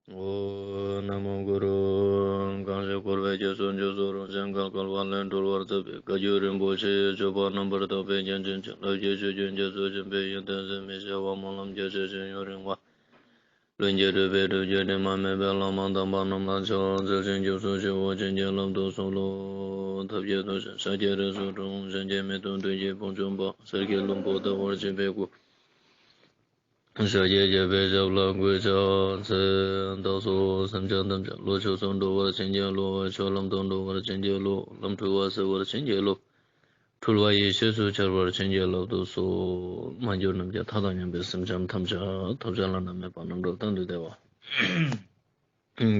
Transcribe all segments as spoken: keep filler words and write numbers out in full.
ཨོཾ་ན་མོ་གུ་རུ། གང་ཞིག་འཁོར་བའི་རྒྱ་མཚོ་མཇུག་སུ་རུང་ཞིང་བརྒལ་དཀའ་བ་ལས་སྒྲོལ་བར་མཛད་པའི་བཀའ་བརྒྱུད་རིན་པོ་ཆེའི་སྤྱོད་པ་རྣམ་པར་དག་པའི་རྒྱན་ཅན་བྱིན་རླབས་ཀྱི་ཆུ་རྒྱུན་རྒྱ་མཚོ་ཆེན་པོའི་ཡོན་ཏན་ཟད་མི་ཤེས་པ་སྨོན་ལམ་རྒྱ་ཆེ་ཞིང་ཡུན་རིང་བ། ལྷུན་གྱིས་གྲུབ་པའི་སྒྲུབ་བརྒྱུད་དྲི་མ་མེད་པའི་བླ་མ་དམ་པ་རྣམས་ལ་ཕྱག་འཚལ་ཞིང་སྐྱབས་སུ་མཆིའོ། བྱིན་གྱིས་བརླབ་ཏུ་གསོལ་ལོ། ཐབས་མཁས་ཐུགས་རྗེས་ཤཱཀྱའི་རིགས་སུ་འཁྲུངས། གཞན་གྱིས་མི་ཐུབ་བདུད་ཀྱི་དཔུང་འཇོམས་པ། གསེར་གྱི་ལྷུན་པོ་ཟླ་བར་བྱེད་པའི་སྐུ། ཤཱཀྱའི་རྒྱལ་པོའི་ཞབས་ལ་གུས་ཕྱག་འཚལ། བདག་སོགས་སེམས་ཅན་ཐམས་ཅད་བློ་ཆོས་སུ་འགྲོ་བར་བྱིན་གྱིས་རློབས། ཆོས་ལམ་དུ་འགྲོ་བར་བྱིན་གྱིས་རློབས། ལམ་འཁྲུལ་བ་སེལ་བར་བྱིན་གྱིས་རློབས། འཁྲུལ་བ་ཡེ་ཤེས་སུ་འཆར་བར་བྱིན་གྱིས་བརླབ་ཏུ་གསོལ། མ་གྱུར་ནམ་མཁའི་མཐའ་དང་མཉམ་པའི་སེམས་ཅན་ཐམས་ཅད་ཐོབ་བྱ་བླ་ན་མེད་པ་རྣམ་གྲོལ་གཏན་དུ་བདེ་བ།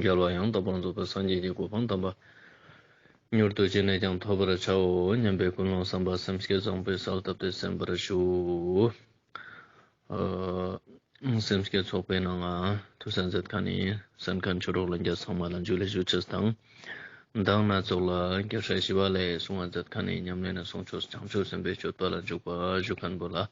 རྒྱལ་བ་ཡང་དག་པར་རྫོགས་པའི་སངས་རྒྱས་ཀྱི་གོ་འཕང་དམ་པ་མྱུར་དུ་ཅི་ནས་ཀྱང་ཐོབ་པར་བྱའོ་སྙམ་པའི་ཀུན་སློང་བསམ་པ་སེམས་བསྐྱེད་བཟང་པོའི་གསལ་བཏབ་སྟེ་གསན་པར་ཞུ། ཨ་སེམས་བསྐྱེད་ཚོགས་པའི་ནང་ང་ཐུགས་གསན་མཛད་མཁན་ནི་གསན་མཁན་ཆོས་གྲོགས་ལྷན་རྒྱས་ཚང་མ་ལ་འཇུ་ལེ་ཞུ་ཅེས་དང་། མདང་ནེ་ཚོགས་ལ་རྒྱལ་སྲས་ཞི་བ་ལྷས་གསུང་བ་མཛད་མཁན་ནི་ཉམས་ལེན་ནི་གསུང་ཆོས་བྱང་ཆུབ་སེམས་དཔའི་སྤྱོད་པ་ལ་འཇུག་པ་ཞུ་མཁན་པོ་ལ། ཨ་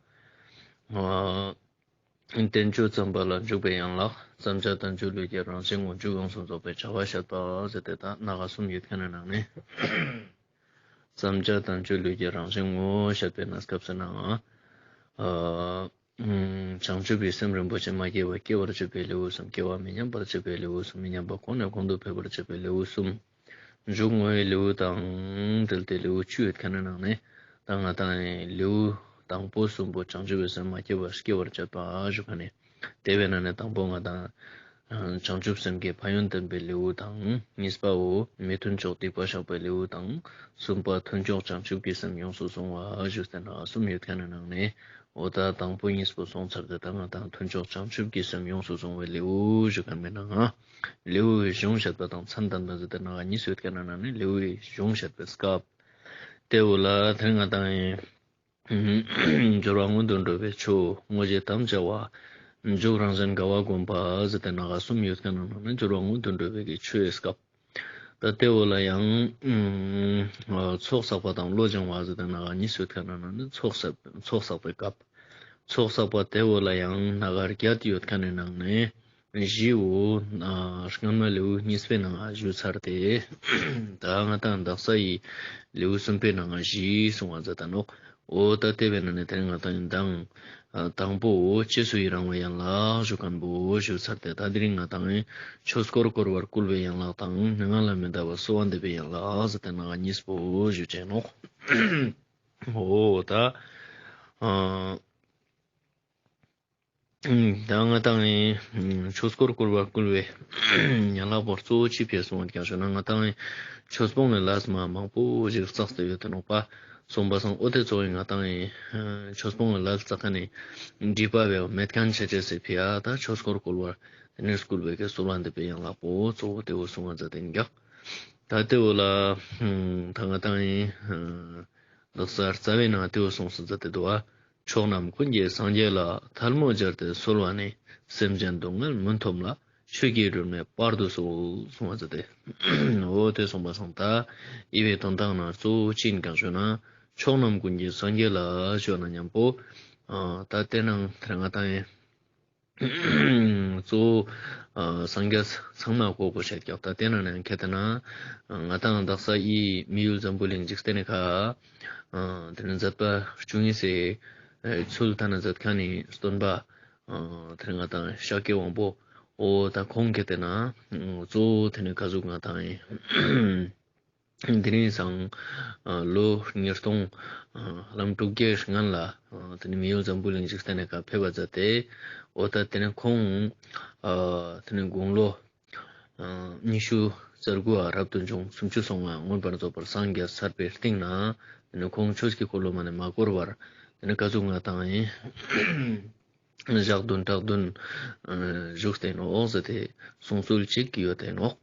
བསྟན་བཅོས་བརྩམས་པ་ལ་འཇུག་པའི་ཡན་ལག་བརྩམ་བྱ་དང་བཅུ་ལུས་ཀྱི་རང་བཞིན་ངོ་། མཇུག་ཡོངས་སུ་རྫོགས་པའི་བྱ་བ་བཤད་པ་ཟེར་ཏེ་ད་སྣ་ཁ་གསུམ་ཡོད་མཁན་ནི་ནང་ནས། བརྩམ་བྱ་དང་བཅུ་ལུས་ཀྱི་རང་བཞིན་ངོ་བཤད་པའི་གནས་སྐབས་སུ་ནའང་། ཨ་བྱང་ཆུབ་ཀྱི་སེམས་རིན་པོ་ཆེ་མ་སྐྱེས་པ་སྐྱེ་བར་བྱེད་པའི་ལེའུ་གསུམ། སྐྱེ་བ་མི་ཉམས་པར་བྱེད་པའི་ལེའུ་གསུམ། མི་ཉམས་པ་གོང་ནས་གོང་དུ་འཕེལ་བར་བྱེད་པའི་ལེའུ་གསུམ། མཇུག་བསྔོ་བའི་ལེའུ་དང་འབྲེལ་ཏེ་ལེའུ་བཅུ་ཡོད་མཁན་ནི་ནང་ནས་ད་ང་དང་ལེའུ་དང་པོ་གསུམ་པོ་བྱང་ཆུབ་ཀྱི་སེམས་མ་སྐྱེས་པ་སྐྱེ་བར་བྱེད་པ་ཞུ་མཁན་ནི། དེ་བས་ན་ནི་དང་པོ་ང་དང་བྱང་ཆུབ་སེམས་ཀྱི་ཕན་ཡོན་བསྟན་པའི་ལེའུ་དང་། གཉིས་པའོ་མི་མཐུན་ཕྱོགས་སྡིག་པ་བཤགས་པའི་ལེའུ་དང་། གསུམ་པ་མཐུན་ཕྱོགས་བྱང་ཆུབ་ཀྱི་སེམས་ཡོངས་སུ་བཟུང་བ་ཞུ་སྟེ་ན་གསུམ་ཡོད་མཁན་ནི་ནང་ནས། འོ་ད་དང་པོ་གཉིས་པོ་སོང་ཚར་ཏེ་ད་ང་དང་མཐུན་ཕྱོགས་བྱང་ཆུབ་ཀྱི་སེམས་ཡོངས་སུ་བཟུང་བའི་ལེའུ་ཞུ་མཁན་པོའི་ནང་ང་། ལེའུའི་གཞུང་བཤད་པ་དང་མཚན་བསྟན་པ་ཟེར་ཏེ་ནང་ང་གཉིས་ཡོད་མཁན་ནི་ནང་ནས་ལེའུའི་གཞུང་བཤད་པའི་སྐབས། དེ་བོ་ལ་དེ་ང་དང་ཡིན། སྦྱོར་བ་སྔོན་དུ་འགྲོ་བའི་ཆོས། དངོས་གཞི་དམ་བཅའ་བ། མཇུག་རང་གཞན་དགའ་བ་བསྒོམ་པ་ཟེར་ཏེ་ནང་ང་གསུམ་ཡོད་མཁན་ནི་ནང་ནས་སྦྱོར་བ་སྔོན་དུ་འགྲོ་བའི་གི་ཆོས་སྐབས། ད་དེ་བོ་ལ་ཡང་ཨ་ཚོགས་བསགས་པ་དང་བློ་སྦྱང་བ་ཟེར་ཏེ་ནང་ང་གཉིས་ཡོད་མཁན་ནི་ནང་ནས་ཚོགས་བསགས་ཚོགས་བསགས་པའི་སྐབས། ཚོགས་བསགས་པ་དེ་བོ་ལ་ཡང་ནང་ང་བརྒྱད་ཡོད་མཁན་ནི་ནང་ནས་བཞི་བོ་ཨ་སྔོན་མ་ལེའུ་གཉིས་པའི་ནང་ང་ཞུས་ཚར་ཏེ། ད་ང་དང་དག་ས་ཡི་ལེའུ་གསུམ་པའི་ནང་ང་བཞི་གསུང་བ་མཛད་ད་ནོག། འོ་ད་དེ་བས་ན་ནི་དེ་རིང་ང་དང་ཡིན་དང་། ཨ་དང་པོ་རྗེས་སུ་ཡི་རང་བའི་ཡན་ལག་ཞུ་མཁན་པོ་ཞུ་ཚར་ཏེ། ད་དེ་རིང་ང་དང་ཆོས་འཁོར་བསྐོར་བར་བསྐུལ་བའི་ཡན་ལག་དང་། མྱ་ངན་ལས་མི་འདའ་བར་གསོལ་བ་འདེབས་པའི་ཡན་ལག་ཟེར་ཏེ་ནང་ང་གཉིས་པོ་ཞུ་ཅེས་ནོག། འོ་ད་ཨ་ད་ང་དང་ཆོས་འཁོར་བསྐོར་བར་བསྐུལ་བའི་ཡན་ལག་པོ་གཙོ་བོ་ཅི་ཕིའ་གསུངས་པ་ཀྱང་ཞུ་ན། ང་དང་ཆོས་སྤོང་ནི་ལས་མ་མང་པོ་ཞིག་བསགས་ཏེ་ཡོད་དེ་ནོག་པ། སོང་པ་སང་འོ་དེ་ཚོ་ཡིན་ང་དང་ཆོས་སྤོང་ནི་ལས་བསགས་མཁན་ནི་སྒྲིབ་པ་བས་མེད་མཁན་ཆ་ཅེས་སི་ཕིའ་ད་ཆོས་འཁོར་བསྐོར་བར་དེ་ནས་བསྐུལ་བའི་གི་གསོལ་བ་འདེབས་པའི་ཡན་ལག་པོ་གཙོ་བོ་དེ་བོ་གསུང་བ་མཛད་དེ་འགྱག། ད་དེ་བོ་ལ་ད་ང་དང་ཡིན། དག་ས་རྩ་བའི་ནང་དེ་བོ་གསུངས་སུ་མཛད་དེ་འདུག་པ། ཕྱོགས་རྣམས་ཀུན་གྱི་སངས་རྒྱས་ལ། ཐལ་མོ་སྦྱར་ཏེ་གསོལ་བ་ནི། སེམས་ཅན་སྡུག་བསྔལ་མུན་འཐོམས་ལ། ཆོས་ཀྱི་སྒྲོན་མེ་སྤར་དུ་གསོལ་གསུང་བ་མཛད་དེ། འོ་དེ་གསུངས་པ་སང་ད་ཡི་བའི་དོན་དག་ནང་གཙོ་བོ་ཅི་ཡིན་ཀྱང་ཞུ་ན། ཕྱོགས་རྣམས་ཀུན་གྱི་སངས་རྒྱས་ལ་ཞུ་ན་མཉམ་པོ། ཨ་ད་དེ་ནང་དེ་ང་དང་ཡིན། གཙོ་བོ་ཨ་སངས་རྒྱས་ཚང་མ་གོ་དགོས་ཤེས་ཀྱང་། ད་དེ་ནང་ནས་ཁེ་ཏེ་ན་ང་དང་དག་ས་ཡི་མི་ཡུལ་འཛམ་བུ་གླིང་འཇིག་རྟེན་ནི་ཁ་ཨ་དེ་ནི་མཛད་པ་བཅུ་གཉིས་སི་ཚུལ་ད་ནི་མཛད་མཁན་ནི་སྟོན་པ་ཨ་དེ་ནི་ང་དང་ཤཱཀྱའི་དབང་པོ། འོ་ད་ཁོང་ཁེ་ཏེ་ན་གཙོ་བོ་དེ་ནི་ག་ཟུག་ང་དང་ཡིན། དེ་རིང་སང་ཨ་ལོ་ཉིས་སྟོང་ཨ་ལམ་དྲུག་བརྒྱའི་སྔན་ལ་ཨ་དེ་ནི་མི་ཡུལ་འཛམ་བུ་གླིང་འཇིག་རྟེན་ནི་ཁ་ཕེབས་པ་མཛད་དེ། འོ་ད་དེ་ནི་ཁོང་ཨ་དེ་ནི་དགུང་ལོ་ཨ་ཉི་ཤུ་རྩ་དགུའ་རབ་ཏུ་བྱུང་། སུམ་ཅུ་སོ་ལྔ་མངོན་པར་རྫོགས་པར་སངས་རྒྱས་ཚར་བའི་སྟིང་ན་དེ་ནི་ཁོང་ཆོས་ཀྱི་འཁོར་ལོ་མ་ནེ་མ་བསྐོར་བར་དེ་ནི་ག་ཟུག་ང་དང་ཡིན། ཞག་བདུན་ཕྲག་བདུན་ཨ་བཞུགས་ཏེ་ནོག་ཟེར་ཏེ་གསུང་ཚུལ་ཅིག་ཡོད་དེ་ནོག།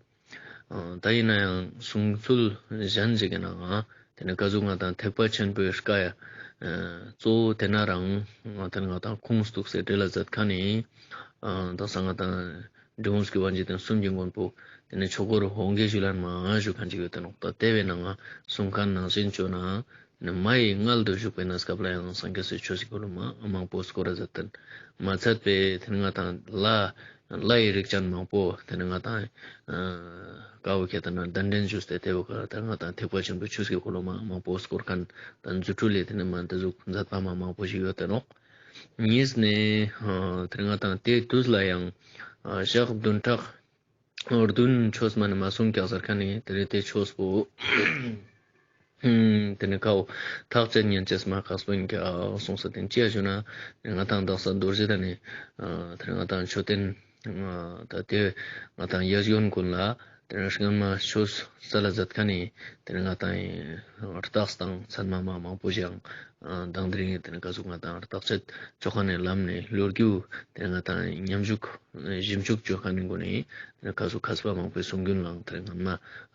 ཨ་ད་ཡིན་ན་ཡང་གསུང་ཚུལ་གཞན་ཞིག་གི་ནང་ང་དེ་ནི་ག་ཟུག་ང་དང་ཐེག་པ་ཆེན་པོའི་བཀའ་ཡ་ཨ་གཙོ་བོ་དེ་ན་རང་ང་དེ་ནི་ང་དང་ཁུངས་གཏུགས་སེ་འགྲེལ་ལ་མཛད་མཁན་ནི་ཨ་དག་ས་ང་དང་འབྲི་གུང་སྐྱོབ་པ་འཇིག་རྟེན་གསུམ་གྱི་མགོན་པོ་དེ་ནི་ཆོས་སྐོར་འོང་སྐད་ཞུ་ལན་མ་ཞུ་མཁན་ཅིག་ཡོད་དེ་ནོག། ད་དེ་བས་ན་ང་གསུང་མཁན་ནང་བཞིན་བཅོས་ན། མ་ཡི་མངལ་དུ་བཞུགས་པའི་གནས་སྐབས་ལ་ཡང་སངས་རྒྱས་སི་ཆོས་སི་འཁོར་ལོ་མ་མང་པོ་བསྐོར་ར་མཛད་དེ། མ་ཚད་པའི་དེ་ནི་ང་དང་ལྷ་ ལྷའི་རིགས་ཅན་མང་པོ་དེ་ནི་ང་དང་ཨ་ཀ་བོ་ཁྱེད་དེ་ན་གདན་འདྲེན་ཞུས་ཏེ་དེ་བོ་ཀ་དེ་ང་དང་ཐེག་པ་ཆེན་པོའི་ཆོས་ཀྱི་འཁོར་ལོ་མ་མང་པོ་བསྐོར་མཁན་དང་རྫུ་འཕྲུལ་ལས་དེ་ནི་མ་དེ་ཟུག་མཛད་པ་མ་མང་པོ་ཞིག་ཡོད་དེ་ནོག། གཉིས་ནས་ཨ་དེ་ནི་ང་དང་དེ་དུས་ལ་ཡང་ཨ་ཞག་བདུན་ཕྲག་བདུན་ཆོས་མ་ནི་མ་གསུང་ཀྱག་ཟེར་མཁན་ནི་དེ་རེ་དེ་ཆོས་པོ་ཨུམ། དེ་ནི་ཀ་བོ་ཐག་བཅད་ཉན་ཅེས་མ་ཁག་པོ་ཡིན་ཀྱག་གསུངས་ས་དེ་ཅི་ཡ་ཞུ་ན་ང་དང་དག་ས་རྡོ་རྗེ་གདན་ནི་ཨ་དེ་ནི་ང་དང་མཆོད་རྟེན་ཨ་ད་དེ་ང་དང་ཡ་ཡོན་ཀུན་ལ་དེ་ནི་སྔན་མ་ཆོས་སལ་ལ་མཛད་མཁན་ནི་དེ་ནི་ང་དང་རྟགས་དང་མཚན་མ་མ་མང་པོ་ཞིག་ཨང་དང་དེ་རིང་དེ་ནི་ཀ་ཟུག་ང་དང་རྟགས་ཆད་ཆོ་མཁན་ནི་ལམ་ནི་ལོ་རྒྱུས་དེ་ནི་ང་དང་ཉམས་ཞུགས་ཞིབ་འཇུག་ཅོ་མཁན་ནི་སྒོ་ནས་ཁ་སུ་མཁས་པ་མང་པོའི་གསུང་རྒྱུན་ལའང་དེ་སྔ་མ་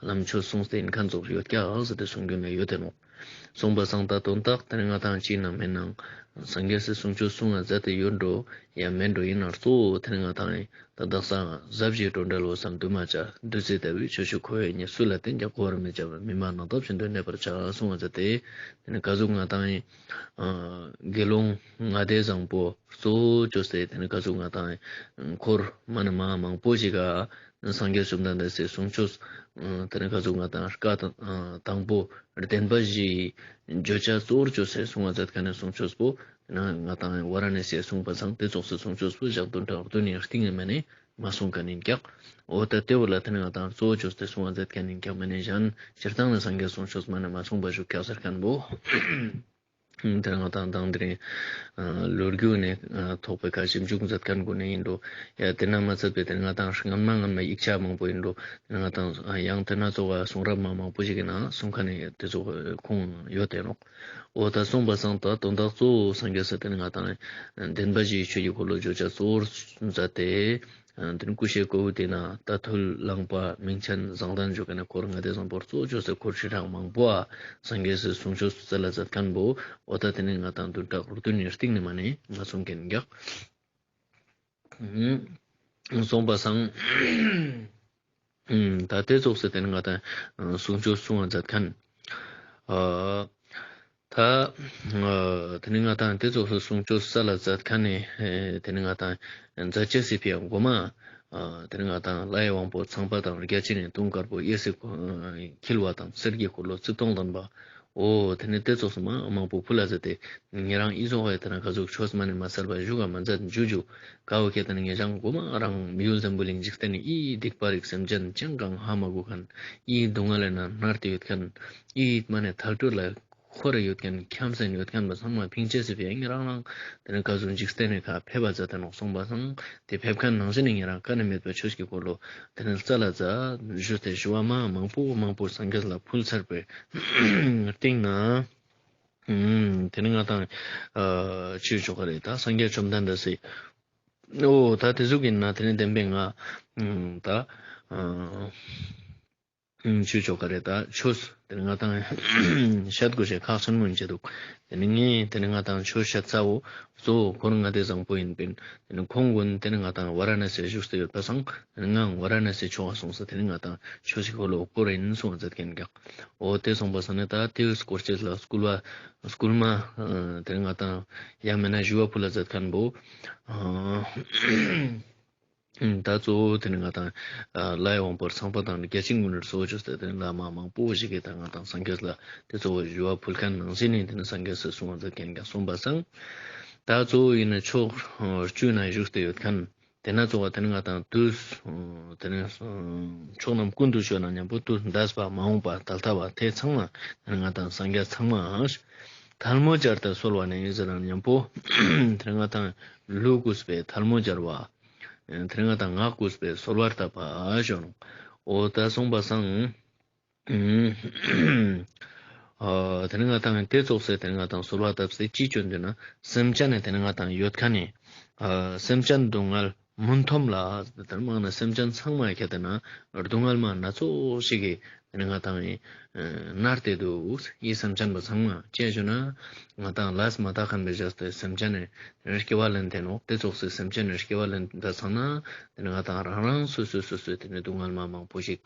ལམ་ཆོས་གསུངས་ཏེ་ཡིན་མཁན་ཙོགས་ཡོད་ཀྱག་ཟེར་ཏེ་གསུང་རྒྱུན་ལ་ཡོད་དེ་ནོག། གསུངས་པ་སང་ད་དོན་དག་དེ་ནི་ང་དང་ཅི་ནང་མེད་ནང་སངས་རྒྱས་སི་གསུང་ཆོས་གསུང་ང་མཛད་དེ་ཡོད་འགྲོ་ཡ་མེད་འགྲོ་ཡིན་ན་གཙོ་བོ་དེ་ནི་ང་དང་ཡིན་ད་དག་ས་ཟབ་ཞི་སྤྲོས་བྲལ་འོད་གསལ་འདུས་མ་བྱས། བདུད་རྩི་ལྟ་བུའི་ཆོས་ཞུགས་ཁོ་བོས་ཉིད། སུ་ལ་བསྟན་ཀྱང་གོ་བར་མི་བྱ་བར། མི་སྨྲ་ནགས་འདབ་བཞིན་དུ་གནས་པར་བྱ། གསུང་ང་མཛད་དེ་དེ་ནི་ཀ་ཟུག་ང་དང་ཡིན་ཨ་དགེ་སློང་ལྔ་སྡེ་བཟང་པོ་གཙོ་བོ་བཅོས་ཏེ་དེ་ནི་ཀ་ཟུག་ང་དང་འཁོར་མ་ནི་མ་མང་པོ་ཞིག་ག་སངས་རྒྱས་བཅོམ་ལྡན་འདས་སི་གསུང་ཆོས་དེ་ནི་ཀ་ཟུག་ང་དང་སྐབས་དང་པོ་བདེན་པ་བཞིའི་བརྗོད་བྱ་གཙོ་བོར་བཅོས་ཏེ་གསུང་ང་མཛད་མཁན་ནི་གསུང་ཆོས་པོ་དེ་ནི་ང་དང་ཝཱ་ར་ཎ་སིའི་གསུངས་པ་སང་དེ་ཙོགས་སི་གསུང་ཆོས་པོ་ཞག་བདུན་ཕྲག་བདུན་ནི་སྟིང་ནི་མ་ནི་མ་གསུངས་མཁན་ཡིན་ཀྱག། འོ་ད་དེ་བོ་ལ་དེ་ནི་ང་དང་གཙོ་བོ་བཅོས་ཏེ་གསུང་ང་མཛད་མཁན་ཡིན་ཀྱག་མ་ནི་གཞན་སྤྱིར་བཏང་ནི་སངས་རྒྱས་གསུང་ཆོས་མ་ནི་མ་གསུངས་པ་བཞུགས་ཀྱག་ཟེར་མཁན་བོ། དེ་ང་དང་དང་དེ་རིང་ལོ་རྒྱུས་ནས་ཐོག་པའི་ཁ་ཞིབ་འཇུག་མཛད་མཁན་ཀུན་ནས་ཡིན་འགྲོ། ཡ་དེ་ན་མ་ཚད་པའི་དེ་ང་དང་སྔན་མ་སྔན་མ་ཡིག་ཆ་མང་པོ་ཡིན་འགྲོ། དེ་ང་དང་ཡང་དེ་ན་ཚོགས་པ་གསུང་རབ་མ་མང་པོ་ཞིག་གི་ནང་གསུང་མཁན་ནི་དེ་ཚོ་ཁུངས་ཡོད་དེ་ནོག། འོ་ད་གསུངས་པ་སང་ད་དོན་དག་གཙོ་བོ་སངས་རྒྱས་སི་དེ་ནི་ང་དང་བདེན་པ་བཞིའི་ཆོས་ཀྱི་འཁོར་ལོ་བརྗོད་བྱ་གཙོ་བོར་མཛད་དེ། དེ་ནི་ཀུ་ཤའི་ཀོ་བུ་དེ་ན་རྟ་ཐུལ་གླང་པ་མིང་ཆེན་བཟང་ལྡན་བཅོ་མཁན་ནི་འཁོར་ལྔ་སྡེ་བཟང་པོ་གཙོ་བོ་བཅོས་ཏེ་འཁོར་ཁྲི་ཕྲག་མང་པོ་ཨ་སངས་རྒྱས་སི་གསུང་ཆོས་སལ་ལ་མཛད་མཁན་བོ། འོ་ད་དེ་ནི་ང་དང་བདུན་ཕྲག་བདུན་ནི་སྟིང་ནི་མ་ནི་མ་གསུང་མཁན་ཀྱག། གསུངས་པ་སང་ད་དེ་ཙོགས་སི་དེ་ནི་ང་དང་གསུང་ཆོས་གསུང་ང་མཛད་མཁན། ད་དེ་ནི་ང་དང་དེ་ཙོགས་སི་གསུང་ཆོས་སལ་ལ་མཛད་མཁན་ནི་དེ་ནི་ང་དང་མཛད་ཅེས་སི་ཕི་ཡང་གོ་མ་དེ་ནི་ང་དང་ལྷའི་དབང་པོ་ཚངས་པ་དང་བརྒྱ་བྱིན་ནི་དུང་དཀར་པོ་གཡས་སུ་འཁྱིལ་བ་དང་གསེར་གྱི་འཁོར་ལོ་རྩིབས་སྟོང་ལྡན་པ། འོ་དེ་ནི་དེ་ཙོགས་སི་མ་མང་པོ་ཕུལ་ལ་མཛད་དེ་ཉེ་རང་ཨི་ཙོགས་ཡ་དེ་ན་ཀ་ཟུག་ཆོས་མ་ནི་མ་སལ་བ་བཞུགས་ག་མ་མཛད་འཇུ་འཇུ་ཀ་བོ་ཁྱེད་དེ་ནི་ཉེ་རང་གོ་མ་རང་མི་ཡུལ་འཛམ་བུ་གླིང་འཇིག་རྟེན་ནི་ཨི་སྡིག་པ་རིག་སེམས་ཅན་ཅང་གང་ཧ་མ་གོ་མཁན་ཨི་སྡུག་བསྔལ་ལས་ན་མནར་ཏེ་ཡོད་མཁན་ཨི་མ་ནི་ཐར་གྲོལ་ལ་འཁོར་ཡོད་མཁན་འཁྱམས་ཟིན་ཡོད་མཁན་པ་ཚང་མ་ཕིང་ཅེས་སི་ཕི་ཡ་ཉེ་རང་རང་དེ་ནི་ཀ་ཟུག་འཇིག་རྟེན་ནི་ཁ་ཕེབས་པ་མཛད་དེ་ནོག་གསུངས་པ་སང་དེ་ཕེབས་མཁན་ནང་བཞིན་ནི་ཉེ་རང་ཀ་ནི་མེད་པ་ཆོས་ཀྱི་འཁོར་ལོ་དེ་ནི་སལ་ལ་མཛད་ཞུས་ཏེ་ཞུ་བ་མ་མང་པོ་མང་པོ་སངས་རྒྱས་ལ་ཕུལ་ཚར་བའི་སྟིང་ན། ཨུམ། དེ་ནི་ང་དང་ཨ་ཆོས་ཆོ་ག་རེ་ད་སངས་རྒྱས་བཅོམ་ལྡན་འདས་སི། འོ་ད་དེ་ཟུག་ཡིན་ན་དེ་ནི་བདེན་པའི་ང་ཨུམ་ད་ཨ་ཨུམ་ཆོས་ཆོ་ག་རེ་ད་ཆོས་དེ་ནི་ང་དང་བཤད་དགོས་ཤེས་ཁག་ཆེན་མོ་ཡིན་ཆེ་འདུག། དེ་ནི་ངས་དེ་ནི་ང་དང་ཆོས་བཤད་ཚ་བོ་གཙོ་བོ་འཁོར་ལྔ་སྡེ་བཟང་པོ་ཡིན་པིན། དེ་ནི་ཁོང་ཀུན་དེ་ནི་ང་དང་ཝཱ་ར་ཎ་སི་བཞུགས་ཏེ་ཡོད་པ་སང་དེ་ནི་ངའང་ཝཱ་ར་ཎ་སི་ཆོས་གསུངས་ས་དེ་ནི་ང་དང་ཆོས་ཀྱི་འཁོར་ལོ་བསྐོར་ཡིན་གསུངས་མཛད་མཁན་ཀྱང་། འོ་དེ་གསུངས་པ་སང་ནི་ད་དེའི་སྐོར་ཅིག་ལ་སྐུལ་བ་སྐུལ་མ་དེ་ནི་ང་དང་ཡང་མེད་ན་ཞུ་བ་ཕུལ་ལ་མཛད་མཁན་བོ། ད་གཙོ་བོ་དེ་ནི་ང་དང་ལྷའི་དབང་པོ་ཚངས་པ་དང་བརྒྱ་བྱིན་ཀུན་ནི་གཙོ་བོ་བཅོས་ཏེ་དེ་ནི་ལྷ་མ་མང་པོ་ཞིག་གིས་ད་ང་དང་སངས་རྒྱས་ལ་དེ་གཙོ་བོ་ཞུ་བ་ཕུལ་མཁན་ནང་བཞིན་ནི་དེ་ནི་སངས་རྒྱས་སི་གསུང་བ་མཛད་མཁན་ཀྱང་གསུངས་པ་སང་། ད་གཙོ་བོ་ཡིན་ན་ཕྱོགས་བཅུ་ན་བཞུགས་ཏེ་ཡོད་མཁན། དེ་ན་གཙོ་བོ་དེ་ནི་ང་དང་དུས་དེ་ནི་ཕྱོགས་རྣམས་ཀུན་ཏུ་སྤྱོད་ན་མཉམ་པོ་དུས་འདས་པ་མ་འོངས་པ་ད་ལྟ་བ་དེ་ཚང་མ་དེ་ནི་ང་དང་སངས་རྒྱས་ཚང་མ་ཐལ་མོ་སྦྱར་ཏེ་གསོལ་བ་ནི་ཟེར་ན་མཉམ་པོ་དེ་ནི་ང་དང་ལུས་གུས་པའི་ཐལ་མོ་སྦྱར་བ། དེ་ནི་ང་དང་ངག་གུས་པའི་གསོལ་བ་བཏབ་པ་ཞུ་ནོག། འོ་ད་གསུངས་པ་སང་། ཨ་དེ་ནི་ང་དང་དེ་ཙོགས་སེ་དེ་ནི་ང་དང་གསོལ་བ་བཏབ་སྟེ་ཅི་བྱོན་དུས་ན་སེམས་ཅན་ནི་དེ་ནི་ང་དང་ཡོད་མཁན་ནི་ཨ་སེམས་ཅན་སྡུག་བསྔལ་མུན་འཐོམས་ལ་དེ་ནི་མང་ན་སེམས་ཅན་ཚང་མ་ཁྱེད་དེ་ན་སྡུག་བསྔལ་མ་སྣ་ཚོགས་ཤིག་གི་ དེ་ནི་ང་དང་ངི་ནར་ཏེ་དུག། འི་སེམས་ཅན་པོ་ཚང་མ་ཅི་ཞུ་ན་ང་དང་ལས་མ་དག་ཁན་པའི་ཞག་སྟེ་སེམས་ཅན་ནི་སྐྱེ་བ་ལེན་ཏེ་ནོག། དེ་ཙོགས་སི་སེམས་ཅན་ནི་སྐྱེ་བ་ལེན་པ་ཚང་ན་དེ་ནི་ང་དང་རང་རང་སོ་སོ་སོ་སོ་དེ་ནི་སྡུག་བསྔལ་མ་མང་པོ་ཞིག།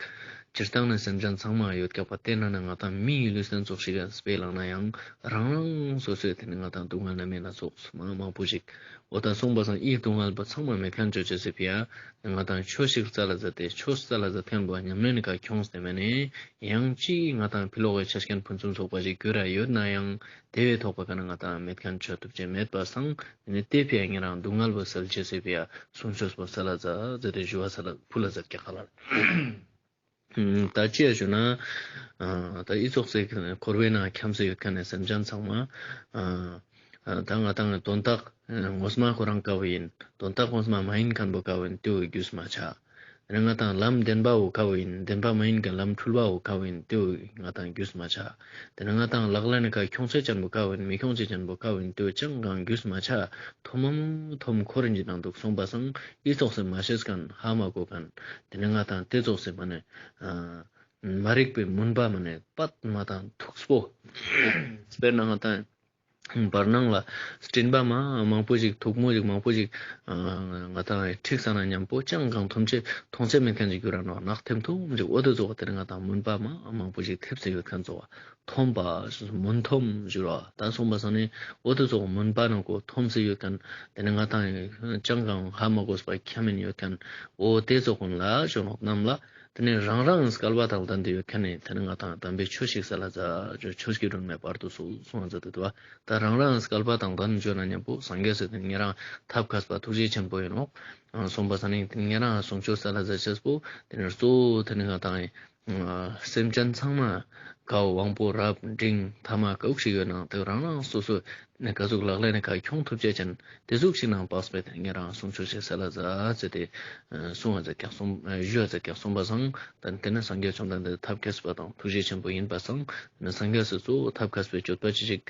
སྤྱིར་བཏང་ནི་སེམས་ཅན་ཚང་མ་ཡོད་ཀྱག་པ། དེ་ན་ནི་ང་དང་མིའི་ལུས་རྟེན་ཙོགས་ཤིག་ག་སྤེ་ལང་ན་ཡང་རང་རང་སོ་སོའི་དེ་ནི་ང་དང་སྡུག་བསྔལ་ན་མེད་ན་ཙོགས་མ་མང་པོ་ཞིག། འོ་ད་སོང་པ་སང་འི་སྡུག་བསྔལ་པོ་ཚང་མ་མེད་ཁན་ཅོ་ཅེས་སི་ཕི་ཡ། ང་དང་ཆོས་ཤིག་རྩ་ལ་ཛད་དེ་ཆོས་རྩ་ལ་ཛད་ཁན་པོ་ཉམས་ལེན་ནི་ཀ་ཁྱོངས་ཏེ་མ་ནེ་ཡང་ཅི་ང་དང་ཕི་ལོག་གི་ཆ་རྐྱེན་ཕུན་སུམ་ཚོགས་པ་ཞིག་གྱུར་ར་ཡོད་ན་ཡང་དེ་བོའི་ཐོག་པ་ཀ་ན་ང་དང་མེད་ཁན་ཅོ་ཐུབ་ཅེས་མེད་པ་སང་དེ་ནི་དེ་ཕི་ཡ་ཉེ་རང་སྡུག་བསྔལ་པོ་སེལ་ཅེས་སི་ཕི་ཡ་གསུང་ཆོས་པོ་རྩ་ལ་ཛད་དེ་ཞུ་བ་རྩ་ལ་ཕུལ་ལ་ཛད་ཀྱག་ཁ་ལ། ད་ཅི་ཡ་ཞུ་ན། ད་འི་ཙོགས་སི་འཁོར་བའི་ནང་འཁྱམས་སེ་ཡོད་ཁན་ནི་སེམས་ཅན་ཚང་མ། ད་ང་དང་དོན་དག་ངོ་མ་ཁོ་རང་ཀ་བོ་ཨིན། དོན་དག་ངོ་མ་མ་ཨིན་ཁན་པོ་ཀ་བོ་ཨིན་དེ་བོ་རྒྱུས་མ་ཆ། དེ་ནི་ང་དང་ལམ་བདེན་པ་བོ་ཀ་བོ་ཨིན། བདེན་པ་མ་ཨིན་ཁན་ལམ་འཁྲུལ་བ་བོ་ཀ་བོ་ཨིན་དེ་བོ་ང་དང་རྒྱུས་མ་ཆ། དེ་ནི་ང་དང་ལག་ལེན་ནི་ཀ་ཁྱོང་ཅེས་ཅན་པོ་ཀ་བོ་ཨིན། མི་ཁྱོང་ཅེས་ཅན་པོ་ཀ་བོ་ཨིན་དེ་བོ་ཅང་གང་རྒྱུས་མ་ཆ། ཐོམ་མ་ཐོམ་འཁོར་རིན་ཅི་ནང་དུག་སོང་པ་སང་འི་ཙོགས་སི་མ་ཤེས་ཁན་ཧ་མ་གོ་ཁན། དེ་ནི་ང་དང་དེ་ཙོགས་སི་མ་ནེ་མ་རིག་པའི་མུན་པ་མ་ནེ་པད་མ་དང་ཐུགས་པོ། དཔེར་ན་ང་དང་བར་སྣང་ལ་སྤྲིན་པ་མ་མང་པོ་ཞིག་མཐུག་མོ་ཞིག་མང་པོ་ཞིག་ང་དང་འཁྲིགས་ས་ན་ཉམ་པོ་ཅང་གང་ཐོམ་ཅེས་མཐོང་ཅེས་མེད་ཁན་ཞིག་གྱུར་ར་ནོག། ནག་ཐིམ་ཐིམ་ཞིག། འོ་དེ་ཙོགས་དེ་ནི་ང་དང་མུན་པ་མ་མང་པོ་ཞིག་ཐེབས་སེ་ཡོད་ཁན་ཙོགས། ཐོམ་པ་མུན་ཐོམ་ཞུ་ར། ད་སོང་པ་སང་ནི་འོ་དེ་ཙོགས་མུན་པ་ནང་ཀོ་ཐོམ་སེ་ཡོད་ཁན་དེ་ནི་ང་དང་ཅང་གང་ཧ་མ་གོས་པ་ཁྱམས་ཡོད་ཁན་འོ་དེ་ཙོགས་ཀུན་ལ་ཞུ་ནོག་རྣམས་ལ། དེ་ནི་རང་རང་སྐལ་བ་དང་ལྡན་ཏེ་ཡོད་ཁན་ནི་དེ་ནི་ང་དང་དམ་པའི་ཆོས་ཤིག་སལ་ལ་ཛད། ཆོས་ཀྱི་སྒྲོན་མེ་སྤར་དུ་གསོལ་གསུང་ང་ཛད་དེ་དུག་པ། ད་རང་རང་སྐལ་བ་དང་ལྡན་ཞུ་ན་ཉམ་པོ་སངས་རྒྱས་སི་དེ་ནི་ཉེ་རང་ཐབས་མཁས་པ་ཐུགས་རྗེ་ཆེན་པོ་ཨིན་ནོག། སོང་པ་སང་ནི་དེ་ནི་ཉེ་རང་གསུང་ཆོས་སལ་ལ་ཛད་ཅེས་པོ་དེ་ནི་གཙོ་བོ་དེ་ནི་ང་དང་སེམས་ཅན་ཚང་མ་ཀ་བོ་དབང་པོ་རབ་འབྲིང་ཐ་མ་ཀ་ཟུག་ཞིག་ཡོད་ནའང་དེ་རང་རང་སོ་སོ་ནི་ཀ་ཟུག་ལག་ལེན་ནི་ཀ་ཁྱོང་ཐུབ་ཅེས་ཅན་དེ་ཟུག་ཞིག་ནང་དཔགས་པའི་དེ་ནི་ཉེ་རང་གསུང་ཆོས་ཤིག་སལ་ལ་ཛད་ཟེར་ཏེ་གསུང་བ་ཛད་ཀྱག་སོང་ཞུ་བ་ཛད་ཀྱག་སོང་པ་སང་། ད་དེ་ནི་སངས་རྒྱས་བཅོམ་ལྡན་འདས་ཐབས་མཁས་པ་དང་ཐུགས་རྗེ་ཆེན་པོ་ཨིན་པ་སང་དེ་ནི་སངས་རྒྱས་སི་གཙོ་བོ་ཐབས་མཁས་པའི་སྤྱོད་པ་ཅི་ཞིག།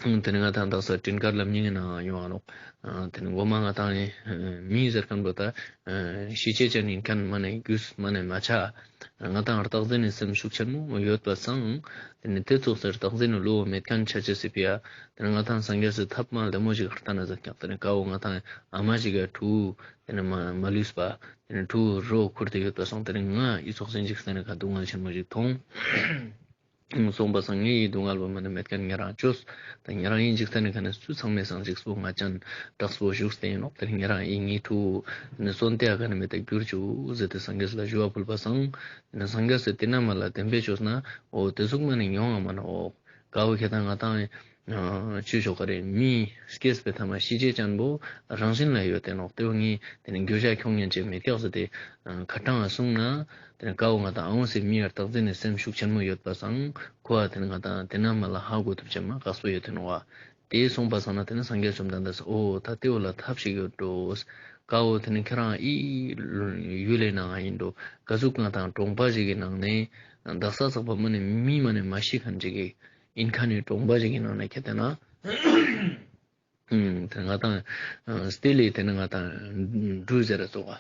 དེ་ནི་ང་དང་དག་ས་སྤྲིན་དཀར་ལམ་རྙིང་གི་ནང་ཡོང་ང་ནོག། དེ་ནི་གོ་མ་ང་དང་མི་ཟེར་ཁན་པོ་ད་ཤི་ཅེས་ཅན་ཨིན་ཁན་མ་ནེ་རྒྱུས་མ་ནེ་མ་ཆ། ང་དང་རྟག་འཛིན་ནི་སེམས་ཤུགས་ཆེན་མོ་ཡོད་པ་སང་། དེ་ནི་དེ་ཙོགས་སི་རྟག་འཛིན་ནི་བློ་མེད་ཁན་ཆ་ཅེས་སི་ཕི་ཡ། དེ་ནི་ང་དང་སངས་རྒྱས་སི་ཐབས་མ་ལྡེ་མོ་ཞིག་ལྟ་ན་ཛད་ཀྱག། དེ་ནི་ཀ་བོ་ང་དང་ཨ་མ་ཞིག་ག་ཕྲུ་དེ་ནི་མ་མ་ལུས་པ། དེ་ནི་ཕྲུ་རོ་ཁུར་ཏེ་ཡོད་པ་སང་དེ་ནི་ང་འི་ཙོགས་སེ་འཇིག་རྟེན་ནི་ཀ་སྡུག་བསྔལ་ཆེན་མོ་ཞིག་ཐོང་། སོང་པ་སང་ངའི་སྡུག་བསྔལ་བོ་མ་ནེ་མེད་ཁན་ཉེ་རང་ཅོས། ད་ཉེ་རང་འི་འཇིག་རྟེན་ནི་ཀ་ནེ་སུ་ཚང་མའི་སང་འཇིགས་པོ་ང་ཅན་དྲག་པོ་ཞུགས་ཏེ་ཨིན་ནོག། དེ་ཉེ་རང་འི་ངའི་ཕྲུ་གུ་ནི་གསོན་ཏེ་ཨ་ཀ་ནེ་མེད་དེ་གྱུར་ཅུག་ཟེར་ཏེ་སངས་རྒྱས་ལ་ཞུ་བ་ཕུལ་པ་སང་། དེ་ནི་སངས་རྒྱས་སི་དེ་ན་མ་ལ་བདེན་པའི་ཆོས་ན་འོ་དེ་ཟུག་མ་ནེ་ཡོང་ང་མ་ནོག། ཀ་བོ་ཁྱེད་དང་ང་དང་ཨ་ཅི་ཞོག་ག་རེ་མི་སྐྱེས་པའི་ཐ་མ་ཤི་ཅེས་ཅན་པོ་རང་བཞིན་ལ་ཡོད་དེ་ནོག། དེ་བོ་ངའི་དེ་ནི་འགྱོད་བཤགས་ཁྱོང་ཉན་ཅེས་མེད་ཀྱག་ཟེར་ཏེ་ཁ་ཏང་ང་གསུངས་ན། དེ་ནི་ཀ་བོ་ང་དང་ཨ་འོང་སེ་མི་ཡར་རྟག་འཛིན་ནི་སེམས་ཤུགས་ཆེན་མོ་ཡོད་པ་སང་ཁོ་ཨ་དེ་ནི་ང་དང་དེ་ན་མ་ལ་ཧ་གོ་ཐུབ་ཅེས་མ་དཀགས་པོ་ཡོད་དེ་ནོག་པ། དེ་སོང་པ་སང་ན་དེ་ནི་སངས་རྒྱས་བཅོམ་ལྡན་འདས་འོ་ད་དེ་བོ་ལ་ཐབས་ཤིག་ཡོད་འགྲོ། ཀ་བོ་དེ་ནི་ཁྱེད་རང་འི་ཡུལ་ལི་ནང་ང་ཨིན་འགྲོ། ཀ་ཟུག་ང་དང་གྲོང་པ་ཞིག་གི་ནང་ནེ་དག་ས་ཚག་པ་མ་ནེ་མི་མ་ནེ་མ་ཤི་ཁན་ཅིག་གི་ཨིན་ཁན་ནི་གྲོང་པ་ཞིག་གི་ནང་ནེ་ཁྱེད་དེ་ན། ཨུམ། དེ་ང་དང་ཨ་སྟེ་ལེ་དེ་ནི་ང་དང་འབྲུ་ཟེར་ར་ཙོགས།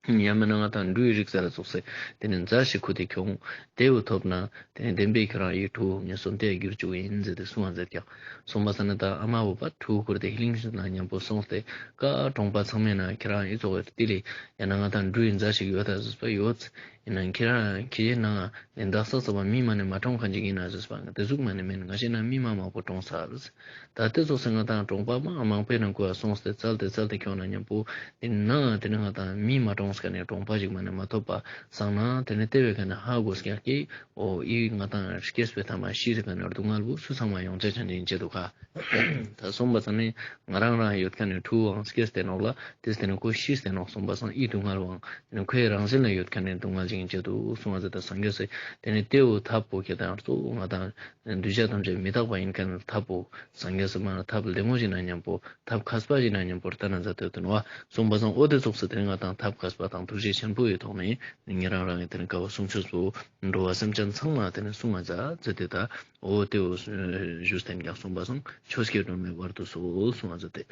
ཡང་མེད་ན་ང་དང་འབྲུའི་རིགས་ཟེར་ར་ཙོགས་སེ་དེ་ནི་རྫ་ཞིག་ཁུར་ཏེ་ཁྱོང་། དེ་བོ་ཐོབ་ན་དེ་ནི་བདེན་པའི་ཁྱེད་རང་འི་ཕྲུ་གུ་ངའི་གསོན་ཏེ་གྱུར་ཅུག་ཨིན་ཟེར་ཏེ་གསུང་བ་ཛད་ཀྱག། སོང་པ་སང་ན་ད་ཨ་མ་བོ་པ་ཕྲུ་གུ་ཁུར་ཏེ་ཧི་ལིང་ཞིག་ན་ཉམ་པོ་སོང་སྟེ་ཀ་གྲོང་པ་ཚང་མའི་ནང་ཁྱེད་རང་འི་ཙོགས་སྟེ་ལེ་ཡང་ན་ང་དང་འབྲུའི་རྫ་ཞིག་ཡོད་ད་ཟེར་པ་ཡོད། ཨིན་ན་ཁྱེད་རང་ཁྱེད་ཅེ་ནང་ནེ་དག་ས་ཚག་པ་མི་མ་ནེ་མ་གྲོངས་ཁན་ཅིག་ཨིན་ན་ཟེར་པ་དེ་ཟུག་མ་ནེ་མེན། ང་ཅེ་ནང་མི་མ་མང་པོ་གྲོངས་ས། ད་དེ་ཙོགས་སེ་ང་དང་གྲོང་པ་མ་མང་པོའི་ནང་ཁོ་ཡ་སོང་སྟེ་ཙལ་ཏེ་ཙལ་ཏེ་ཁྱོང་ན་ཉམ་པོ་དེ་ནང་དེ་ནི་ང་དང་མི་མ་གྲོངས་ཁན་ནི་གྲོང་པ་ཞིག་མ་ནེ་མ་ཐོབ་པ་སང་ན་དེ་ནི་དེ་བོའི་ཀ་ནེ་ཧ་གོ་ཀྱག་གི་འོ་འི་ང་དང་སྐྱེས་པའི་ཐ་མ་ཤི་ཟེར་ཁན་ནི་སྡུག་བསྔལ་བོ་སུ་ཚང་མ་ཡོང་ཅེས་ཅན་ཨིན་ཅེ་དུག་ག། ད་སོང་པ་སང་ནི་ང་རང་རང་ཡོད་ཁན་ནི་ཕྲུ་གུའང་སྐྱེས་ཏེ་ནོག་ལ། དེ་སྟེ་ནི་ཁོ་ཤི་སྟེ་ནོག། སོང་པ་སང་འི་སྡུག་བསྔལ་བོའང་དེ་ནི་ཁོའི་རང་བཞིན་ལ་ཡོད་ཁན་ནི་སྡུག་བསྔལ་ཅིག་ཨིན་ཅེ་དུག་གསུང་བ་ཛད་དེ་སངས་རྒྱས་སི་དེ་ནི་དེ་བོ་ཐབས་པོ་ཁྱེད་དང་གཙོ་བོ་ང་དང་གདུལ་བྱ་ཐམས་ཅད་མི་རྟག་པ་ཨིན་ཁན་ཐབས་པོ་སངས་རྒྱས་སི་མ་ཐབས་ལྡེ་མོ་ཞིག་ན་ཉམ་པོ་ཐབས་མཁས་པ་ཞིག་ན་ཉམ་པོ་ལྟ་ན་ཛད་དེ་དུག་ནོག་པ། སོང་པ་སང་འོ་དེ་ཙོགས་སེ་དེ་ནི་ང་དང་ཐབས་མཁས་པ་དང་ཐུགས་རྗེ་ཆེན་པོའི་ཐོག་ནེ་ཉེ་རང་རང་ངི་དེ་ནི་ཀ་བོ་གསུང་ཆོས་པོ་འགྲོ་བ་སེམས་ཅན་ཚང་མ་དེ་ནི་གསུང་ང་ཛད་ཛད་དེ་ད་འོ་དེ་བོ་ཞུས་ཏེ་ཨིན་ཀྱག། སོང་པ་སང་ཆོས་ཀྱི་སྒྲོན་མེ་སྤར་དུ་གསོལ་གསུང་ང་ཛད་དེ།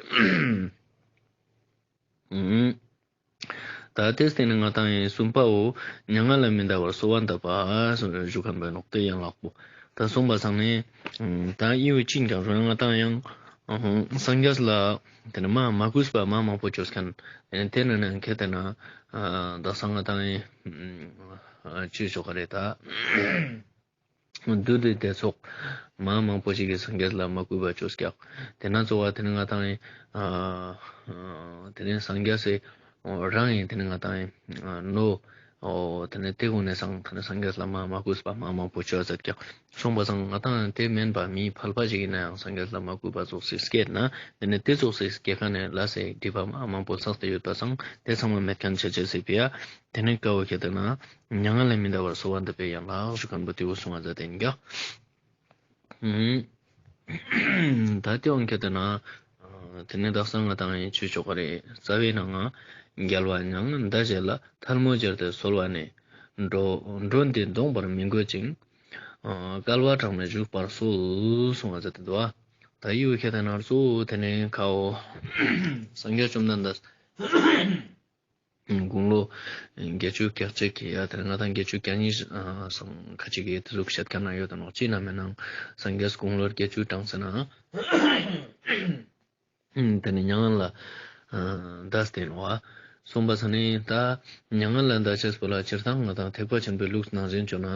ཨུམ། ད་དེ་སྟེང་ནེ་ང་ཏང་ཡང་གསུམ་པའོ། མྱ་ངན་ལས་མི་འདའ་བར་གསོལ་བ་འདེབས་པ་ཞུ་ཁན་པོ་ནོག། དེ་ཡན་ལག་པོ། ད་གསུངས་པ་སང་ནི་ད་ཨི་བོ་ཅི་ཡིན་ཀྱང་རུང་ང་ཏང་ཡང་སངས་རྒྱས་ལ་དེ་ནི་མ་མ་གུས་པ་མ་མང་པོ་བཅོས་ཁན། དེ་ནི་དེ་ནང་ནེ་ཁེ་དེ་ན་དག་ས་ང་ཏང་ཡང་ཅི་ཞུ་ཆོག་ག་རེད་ད། བདུད་དེ་དེ་ཚོགས་མ་མང་པོ་ཞིག་གིས་སངས་རྒྱས་ལ་མ་གུས་པ་བཅོས་ཀྱག། དེ་ན་གཙོ་བོ་དེ་ནི་ང་ཏང་ཡང་དེ་ནི་སངས་རྒྱས་སི་རང་ཡིན། དེ་ནི་ང་ཏང་ཡང་ནོ། དེ་ནི་དེ་གུན་ནེ་སང་དེ་ནི་སངས་རྒྱས་ལ་མ་མ་གུས་པ་མ་མང་པོ་བཅོས་ཟེར་ཀྱག། གསུངས་པ་སང་ང་ཏང་དེ་མན་པ་མི་ཕལ་པ་ཞིག་ཡིན་ན་ཡང་སངས་རྒྱས་ལ་མ་གུས་པ་ཙོགས་སི་སྐྱེས་ན་དེ་ནི་དེ་ཙོགས་སི་སྐྱེ་ཁན་ནི་ལས་སི་སྒྲིབ་པ་མ་མང་པོ་བསགས་ཏེ་ཡོད་པ་སང་དེ་ཚང་མ་མེད་ཁན་ཆ་ཅེས་སི་ཕི་ཡ། དེ་ནི་ཀ་བོ་ཁེ་དེ་ན་མྱ་ངན་ལས་མི་འདའ་བར་གསོལ་བ་འདེབས་པའི་ཡན་ལག་ཞུ་ཁན་པོ་དེ་བོ་གསུང་བ་མཛད་དེ་ཡིན་ཀྱག། ད་དེ་བོ་ཁེ་དེ་ན་དེ་ནི་དག་ས་ང་ཏང་ཡང་ཅི་ཞུ་ཆོག་ག་རེད། རྩ་བའི་ནང་ང་རྒྱལ་བ་མྱ་ངན་འདའ་བྱེད་ལ། ཐལ་མོ་སྦྱར་ཏེ་གསོལ་བ་ནི། འགྲོ་འགྲོ་འདི་གདོང་པར་མི་འགོད་ཅིང་། བསྐལ་པ་གྲངས་མེད་བཞུགས་པར་གསོལ། གསུང་བ་མཛད་དེ་འདུག། ད་ཡི་བོ་ཁེ་དེ་ན་གཙོ་བོ་དེ་ནི་ཀ་བོ་སངས་རྒྱས་བཅོམ་ལྡན་འདས་དགུང་ལོ་བརྒྱད་ཅུ་གྱ་གཅིག་གི་ཡ་དེ་ནི་ང་ཏང་བརྒྱད་ཅུ་གྱ་གཉིས་སང་ཁ་ཅིག་གི་དེ་ཟུག་བཤད་ཁན་ཡོད་དེ་ནོག། ཅི་ན་མེད་ན་སངས་རྒྱས་དགུང་ལོ་བརྒྱད་ཅུ་གྲངས་ཟེར་ན་དེ་ནི་མྱ་ངན་ལས་འདས་ཏེ་ནོག། གསུངས་པ་སང་ནི་ད་མྱ་ངན་ལས་འདའ་ཅེས་པོ་ལ་སྤྱིར་བཏང་ང་ཏང་ཐེག་པ་ཆེན་པོའི་ལུགས་ནང་བཞིན་བཅོ་ན་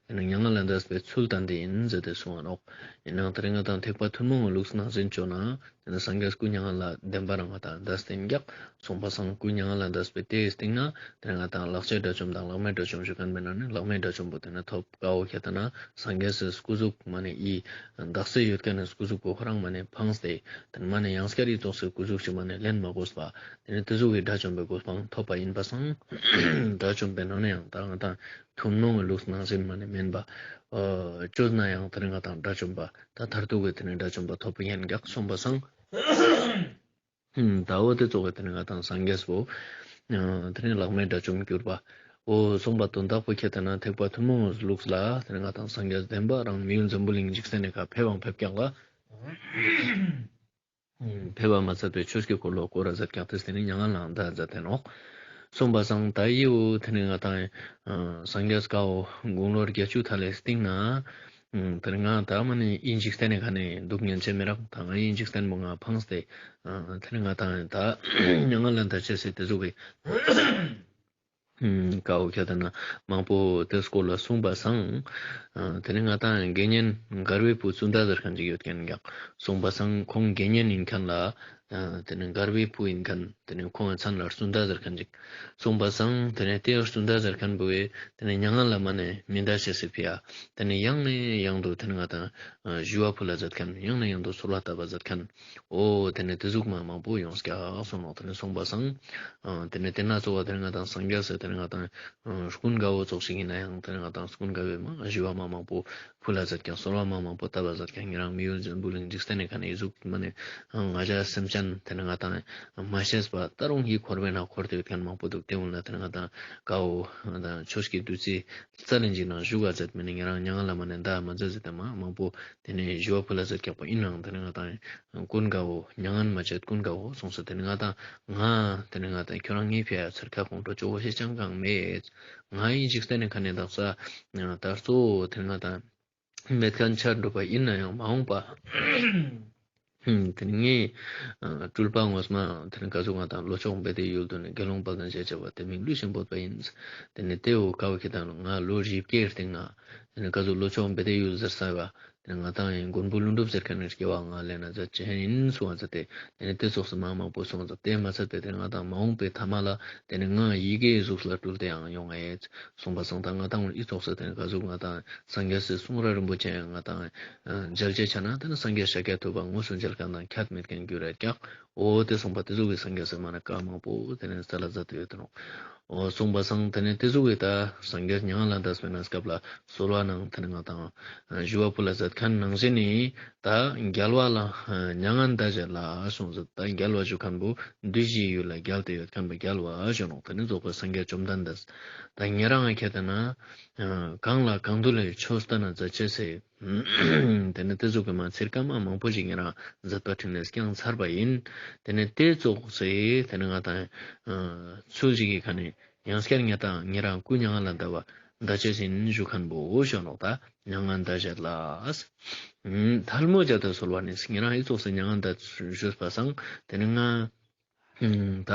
དེ་ནི་མྱ་ངན་ལས་འདས་པའི་ཚུལ་དང་དེ་ཡིན་ཟེར་ཏེ་གསུང་བ་ནོག། ཡིན་ནའང་དེ་རིང་ང་ཏང་ཐེག་པ་ཐུན་མོང་གི་ལུགས་ནང་བཞིན་བཅོ་ན་དེ་ནི་སངས་རྒྱས་སྐུ་མྱ་ངན་ལས་འདས་པ་རང་ང་ཏང་འདས་ཏེ་ཡིན་ཀྱག། གསུངས་པ་སང་སྐུ་མྱ་ངན་ལས་འདས་པའི་དེའི་སྟེང་ན་དེ་ནི་ང་ཏང་ལྷག་བཅས་དགྲ་བཅོམ་དང་ལྷག་མེད་དགྲ་བཅོམ་ཞུ་ཁན་པོའི་ནང་ནེ་ལྷག་མེད་དགྲ་བཅོམ་པོ་དེ་ནི་ཐོབ། ཀ་བོ་ཁེ་དེ་ན་སངས་རྒྱས་སི་སྐུ་གཟུགས་མ་ནེ་ཡི་དག་ས་ཡོད་ཁན་ནི་སྐུ་གཟུགས་པོ་ཁོ་རང་མ་ནེ་ཕངས་ཏེ་དེ་ནི་མ་ནེ་ཡང་སྐྱར་ཡི་ཙོགས་སི་སྐུ་གཟུགས་ཤིག་མ་ནེ་ལེན་མ་དགོས་པ་དེ་ནི་དེ་ཟུག་གི་དགྲ་བཅོམ་པའི་གོ་འཕང་ཐོབ་པ་ཡིན་པ་སང་དགྲ་བཅོམ་པའི་ནང་ནེ་ཡང་ད་ང་ཏང་ཐུན་མོང་གི་ལུགས་ནང་བཞིན་མ་ནེ་མེན་པ་བཅོས་ན་ཡང་དེ་ནི་ང་ཏང་དགྲ་བཅོམ་པ་ད་མཐར་ཐུག་གི་དེ་ནི་དགྲ་བཅོམ་པ་ཐོབ་པ་ཡིན་ཀྱག། གསུངས་པ་སང་ད་འོ་དེ་ཙོགས་སི་དེ་ནི་ང་ཏང་སངས་རྒྱས་པོ་དེ་ནི་ལྷག་མེད་དགྲ་བཅོམ་གྱུར་པ། འོ་གསུངས་པ་དོན་དག་པོ་ཁེ་དེ་ན་ཐེག་པ་ཐུན་མོང་གི་ལུགས་ལ་དེ་ནི་ང་ཏང་སངས་རྒྱས་བདེན་པ་རང་མི་ཡུལ་འཛམ་བུ་གླིང་འཇིག་རྟེན་ནི་ཁ་ཕེབས་པའང་ཕེབས་ཀྱག་ལ། ཕེབས་པ་མ་ཚད་པའི་ཆོས་ཀྱི་འཁོར་ལོ་བསྐོར་ར་མཛད་ཀྱག། དེ་སྟེང་ནེ་མྱ་ངན་ལས་འདའ་མཛད་དེ་ནོག། གསུངས་པ་སང་ད་ཡི་བོ་དེ་ནི་ང་ཏང་སངས་རྒྱས་ཀ་བོ་དགུང་ལོ་བརྒྱད་ཅུ་ཐལ་ལེ་སྟིང་ནེ་དེ་ནི་ང་ད་མ་ནེ་ཡི་འཇིག་རྟེན་ནི་ཁ་ནེ་འདུག་ཉན་ཅེས་མི་རག། ད་ང་ཡི་འཇིག་རྟེན་པོ་ང་ཕངས་ཏེ་དེ་ནི་ང་ཏང་ད་མྱ་ངན་ལས་འདའ་ཅེས་སི་དེ་ཟུག་གི་ཀ་བོ་ཁེ་དེ་ན་མང་པོ་དེ་སྐོར་ལ་གསུངས་པ་སང་། དེ་ནི་ང་ཏང་དགེ་བསྙེན་མགར་བའི་བུ་ཙུན་ད་ཟེར་ཁན་ཅིག་ཡོད་ཁན་ཀྱག། གསུངས་པ་སང་ཁོང་དགེ་བསྙེན་ཡིན་ཁན་ལ་དེ་ནི་མགར་བའི་བུ་ཡིན་ཁན་དེ་ནི་ཁོང་གི་མཚན་ལ་ཙུན་ད་ཟེར་ཁན་ཅིག། གསུངས་པ་སང་དེ་ནི་དེ་ཙུན་ད་ཟེར་ཁན་བོ་དེ་ནི་མྱ་ངན་ལས་མ་ནེ་མི་འདའ་ཅེས་སི་ཕི་ཡ་དེ་ནི་ཡང་ནས་ཡང་དུ་དེ་ནི་ང་ཏང་ཞུ་བ་ཕུལ་ལ་མཛད་ཁན། ཡང་ནས་ཡང་དུ་གསོལ་བ་བཏབ་པ་མཛད་ཁན། འོ་དེ་ནི་དེ་ཟུག་མ་མང་པོ་ཡོངས་ཀྱག་གསུངས་ནོག། དེ་ནི་གསུངས་པ་སང་དེ་ནི་དེ་ན་གཙོ་བོ་དེ་ནི་ང་ཏང་སངས་རྒྱས་སི་དེ་ནི་ང་ཏང་ཀུན་དགའ་བོ་ཙོགས་ཤིག་ཡིན་ན་ཡང་དེ་ནི་ང་ཏང་ཀུན་དགའ་བོའི་མ་ཞུ་བ་མ་མང་པོ་ཕུལ་ལ་མཛད་ཀྱག། གསོལ་བ་མ་མང་པོ་བཏབ་པ་མཛད་ཀྱག། ཉེ་རང་མི་ཡུལ་འཛམ་བུ་གླིང་འཇིག་རྟེན་ནི་ཁ་ནེ་ཟུག་མ་ནེ་ང་ཞ་སེམས་ཅན་དེ་ནི་ང་ཏང་མ་ཤེས་པ་ད་རུང་ཡི་འཁོར་བའི་ནང་འཁོར་ཏེ་ཡོད་ཁན་མང་པོ་འདུག། དེ་གུན་ལ་དེ་ནི་ང་ཏང་ཀ་བོ་ཆོས་ཀྱི་བདུད་རྩི་རྩ་ལས་འཇིག་ནང་བཞུགས་པ་མཛད་མ་ནེ་ཉེ་རང་མྱ་ངན་ལས་མ་ནེ་འདའ་མ་མཛད་ཟེར་ཏེ་མ་མང་པོ་དེ་ནི་ཞུ་བ་ཕུལ་ལ་མཛད་ཀྱག་པ་ཡིན་ནའང་དེ་ནི་ང་ཏང་ཀུན་དགའ་བོ་མྱ་ངན་མ་བྱེད་ཀུན་དགའ་བོ་གསུངས་སོ། དེ་ནི་ང་ཏང་ང་དེ་ནི་ང་ཏང་ཁྱོད་རང་ངའི་ཕི་ཡ་ཚེར་ཁ་ཁོང་ཁྲོ་ཅོ་བོ་ཞེས་ཅང་གང་མེད། ང་ཡི་འཇིག་རྟེན་ནི་ཁ་ནེ་དག་ས་ད་གཙོ་བོ་དེ་ནི་ང་ཏང་མེད་ཁན་ཆ་འགྲོ་བ་ཡིན་ན་ཡང་མ་འོངས་པ། དེ་ནི་ངའི་སྤྲུལ་པ་ངོ་མ་དེ་ནི་ག་ཟུག་ང་ཏང་ལྷོ་ཕྱོགས་བེ་ཏའི་ཡུལ་དུ་ནི་དགེ་སློང་དཔལ་ལྡན་ཞེས་བྱ་བ་དེ་མིང་ལུས་ཤིང་བོས་པ་ཡིན། དེ་ནི་དེ་བོ་ཀ་བོ་ཁེ་དེ་ན་ང་ལོ་བཞི་བརྒྱའི་སྟེང་ན་དེ་ནི་ག་ཟུག་ལྷོ་ཕྱོགས་བེ་ཏའི་ཡུལ་ཟེར་ས་བ་དེ་ནི་ང་ཏང་ཡང་མགོན་པོ་ཀླུ་སྒྲུབ་ཟེར་ཁན་ནི་སྐྱེ་བ་ང་ལེན་ན་མཛད་ཅེས་ཡིན་གསུངས་པ་མཛད་དེ། དེ་ནི་དེ་ཙོགས་སི་མ་མང་པོ་གསུངས་པ་མཛད་དེ་མ་ཚད་པའི་དེ་ནི་ང་ཏང་མ་འོངས་པའི་ཐ་མ་ལ་དེ་ནི་ང་ཡི་གེའི་གཟུགས་ལ་སྤྲུལ་ཏེ་ཡང་ཡོང་ངེས་གསུངས་པ་སང་ད་ང་ཏང་ཨི་ཙོགས་སི་དེ་ནི་ག་ཟུག་ང་ཏང་སངས་རྒྱས་སི་གསུང་རབ་རིན་པོ་ཆེ་ང་ཏང་མཇལ་ཅེས་ཆ་ན་དེ་ནི་སངས་རྒྱས་ཤཱཀྱ་ཐུབ་པ་དངོས་སུ་མཇལ་ཁན་དང་ཁྱད་མེད་ཁན་འགྱུར་ར་ཀྱག། འོ་དེ་གསུངས་པ་དེ་ཟུག་གི་སངས་རྒྱས་སི་མ་ནེ་བཀའ་མང་པོ་དེ་ནི་སལ་ལ་མཛད་དེ་ཡོད་དེ་ནོག། འོ་གསུངས་པ་སང་དེ་ནི་དེ་ཟུག་གི་ད་སངས་རྒྱས་མྱ་ངན་ལས་འདས་པའི་གནས་སྐབས་ལ་གསོལ་བ་ནང་དེ་ནི་ང་ཏང་ཞུ་བ་ཕུལ་ལ་མཛད་ཁན་ནང་བཞིན་ནི་ད་རྒྱལ་བ་ལ་མྱ་ངན་འདའ་བྱེད་ལ་གསུངས་སོ། ད་རྒྱལ་བ་ཞུ་ཁན་བོ་བདུད་བཞིའི་ཡུལ་ལ་རྒྱལ་ཏེ་ཡོད་ཁན་བོ་རྒྱལ་བ་ཞུ་ནོག། དེ་ནི་རྫོགས་པའི་སངས་རྒྱས་བཅོམ་ལྡན་འདས། ད་ཉེ་རང་ཁེ་དེ་ན་གང་ལ་གང་འདུལ་བའི་ཆོས་བསྟན་ན་མཛད་ཅེས་སི་ ཏེ་ནེ་ཏེ་ཙོགས་སི་མ་ཚིར་ཀ་མ་མང་པོ་ཞིག་ཉེ་རང་མཛད་པ་ཁྲིད་ནེ་སྐྱངས་ཚར་བ་ཨིན། ཏེ་ནེ་ཏེ་ཙོགས་སི་ཏེ་ནེ་ང་དང་ཚུལ་ཞིག་གི་ཁ་ནེ་ཡང་སྐྱར་ཉེ་དང་ཉེ་རང་སྐུ་མྱ་ངན་ལས་འདའ་བ་འདའ་ཅེས་ཨིན་ཞུ་ཁན་བོ་ཞུ་ནོག་ད། མྱ་ངན་འདའ་བཞེད་ལ། ཐལ་མོ་སྦྱར་ཏེ་གསོལ་བ་ནི། ཉེ་རང་ཨི་ཙོགས་སི་མྱ་ངན་འདའ་ཞུས་པ་སང་ཏེ་ནེ་ང་ད་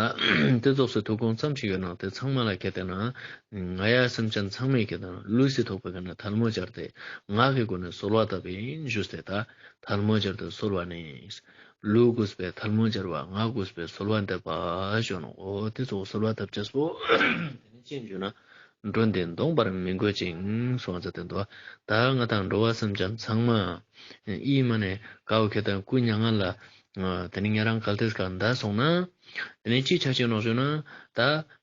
ཏེ་ཙོགས་སི་ཐུགས་དགོངས་ཙམ་ཞིག་ཡོད་ནང་ཏེ་ཚང་མ་ལ་ཁྱེད་དེ་ན་ང་ཡ་སེམས་ཅན་ཚང་མའི་ཁྱེད་དེ་ན་ལུས་སི་ཐོག་པའི་ཀ་ནེ་ཐལ་མོ་སྦྱར་ཏེ་ངག་གི་སྒོ་ནེ་གསོལ་བ་བཏབ་ཨིན་ཞུས་ཏེ་ད་ཐལ་མོ་སྦྱར་ཏེ་གསོལ་བ་ནི། ལུས་གུས་པའི་ཐལ་མོ་སྦྱར་བ་ངག་གུས་པའི་གསོལ་བ་འདེབས་པ་ཞུ་ནོག་འོ་ཏེ་ཙོགས་གསོལ་བ་བཏབ་ཅེས་པོ་ཏེ་ནེ་ཅི་ཨིན་ཞུ་ན། འགྲོ་འདི་ལྡོག་པར་མི་དགོད་ཅིང་གསུངས་ཏེ་འདུག་ད་ང་དང་འགྲོ་བ་སེམས་ཅན་ཚང་མ་ཨི་མ་ནེ་ཀའོ་ཁྱེད་དང་སྐུ་མྱ་ངན་ལས་ཏེ་ནེ་ཉེ་རང་གལ་ཏེ་ཀ་འདའ་སོང་ན་ཏེ་ནེ་ཅི་ཆ་ཅེས་ནོག་ཞུ་ན། ད་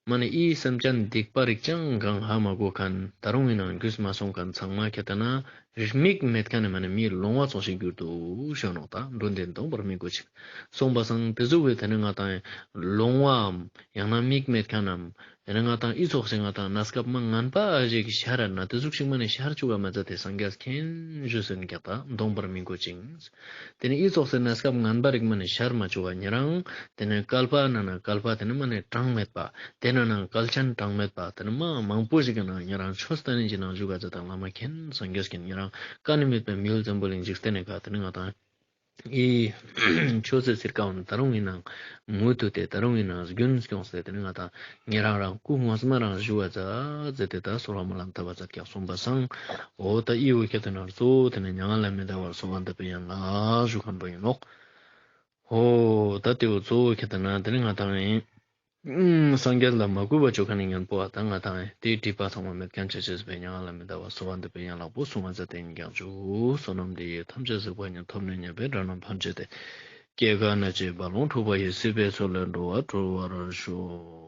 མ་ནེ་ཨི་སེམས་ཅན་སྡིག་པ་རིགས་ཅང་གང་ཧ་མ་གོ་ཁན་ད་རུང་ཨིན་ནང་རྒྱུས་མ་སོང་ཁན་ཚང་མ་ཁྱེད་དེ་ན་མིག་མེད་ཁན་ནི་མ་ནེ་མི་ལོང་བ་ཙོགས་ཤིག་གྱུར་འདུག་ཞུ་ནོག་ད་འགྲོ་འདི་ལྡོག་པར་མི་དགོད་ཅིང་གསུངས་པ་སང་ཏེ་ཙོགས་སི་ཏེ་ནེ་ང་དང་ལོང་བའམ་ཡང་ན་མིག་མེད་ཁན་ནམ་ཏེ་ནེ་ང་དང་ཨི་ཙོགས་སི་ང་དང་གནས་སྐབས་མ་ངན་པ་ཞིག་ཤར་ན་ཏེ་ཙོགས་ཤིག་མ་ནེ་ཤར་ཅུག་ག་མ་ཛད་དེ་སངས་རྒྱས་མཁྱེན་ཞུས་ཟེར་ཀྱག་ད་ལྡོག་པར་མི་དགོད་ཅིང་། ཏེ་ནེ་ཨི་ཙོགས་སི་གནས་སྐབས་ངན་པ་རིགས་མ་ནེ་ཤར་མ་ཅུག་པ་ཉེ་རང་ཏེ་ནེ་བསྐལ་པ་ནང་ན་བསྐལ་པ་ཏེ་ནེ་མ་ནེ་གྲངས་མེད་པ་ཏེ་ནང་ན་བསྐལ་ཆེན་གྲངས་མེད་པ་ཏེ་ནེ་མ་མང་པོ་ཞིག་གི་ནང་ཉེ་རང་ཆོས་ལྟ་ནི་ཅི་ནང་ཞུགས་ག་ཛད་དང་བླ་མ་མཁྱེན་སངས་རྒྱས་མཁྱེན་ཉེ་རང་ཀ་ནེ་མེད་པའི་མི་ཡུལ་འཛམ་བུ་གླིང་འཇིག་རྟེན་ནི་ཀ་ཏེ་ནེ་ང་དང་ཨི་ཆོས་སི་ཚིར་ཀ་འོ་ན་ད་རུང་ཨིན་ནང་མུ་མཐུད་དེ་ད་རུང་ཨིན་ནང་རྒྱུན་སྐྱོང་སྟེ་ཏེ་ནེ་ང་དང་ཉེ་རང་རང་སྐུ་ངོ་མ་རང་ཞུགས་ག་ཛད་དེ་ད་གསོལ་བ་སྨོན་ལམ་བཏབ་པ་ཛད་ཀྱག་གསུངས་པ་སང་འོ་ད་ཨི་འོ་ཁྱེད་དེ་ན་གཙོ་བོ་ཏེ་ནེ་མྱ་ངན་ལས་མི་འདའ་བར་གསོལ་བ་འདེབས་པའི་ཡན་ལག་ཞུ་ཁན་བོ་ཨིན་ནོག་འོ་ད་ཏེ་འོ་གཙོ་བོ་ཁྱེད་དེ་ན་ཏེ་ནེ་ང་དང་ཨིན། སངས་རྒྱས་ལ་མ་གུས་པ་ཅོ་ཁན་ནི་ཉམ་པོ་ཨ་ད་ང་དང་ཏེ་སྒྲིབ་པ་ཚང་མ་མེད་ཁན་ཆ་ཅེས་པའི་མྱ་ངན་ལས་མི་འདའ་བར་གསོལ་བ་འདེབས་པའི་ཡན་ལག་པོ་གསུངས་པ་ཛད་དེ་ཨིན་ཀྱག་ཞུ། བསོད་ནམས་འདི་ཡིས་ཐམས་ཅད་གཟིགས་པ་ཉིད། ཐོབ་ནས་ཉེས་པའི་དགྲ་རྣམས་ཕམ་བྱས་ཏེ། སྐྱེ་རྒ་ན་འཆིའི་རྦ་ཀློང་འཁྲུགས་པ་ཡི། སྲིད་པའི་མཚོ་ལས་འགྲོ་བ་སྒྲོལ་བར་ཤོག།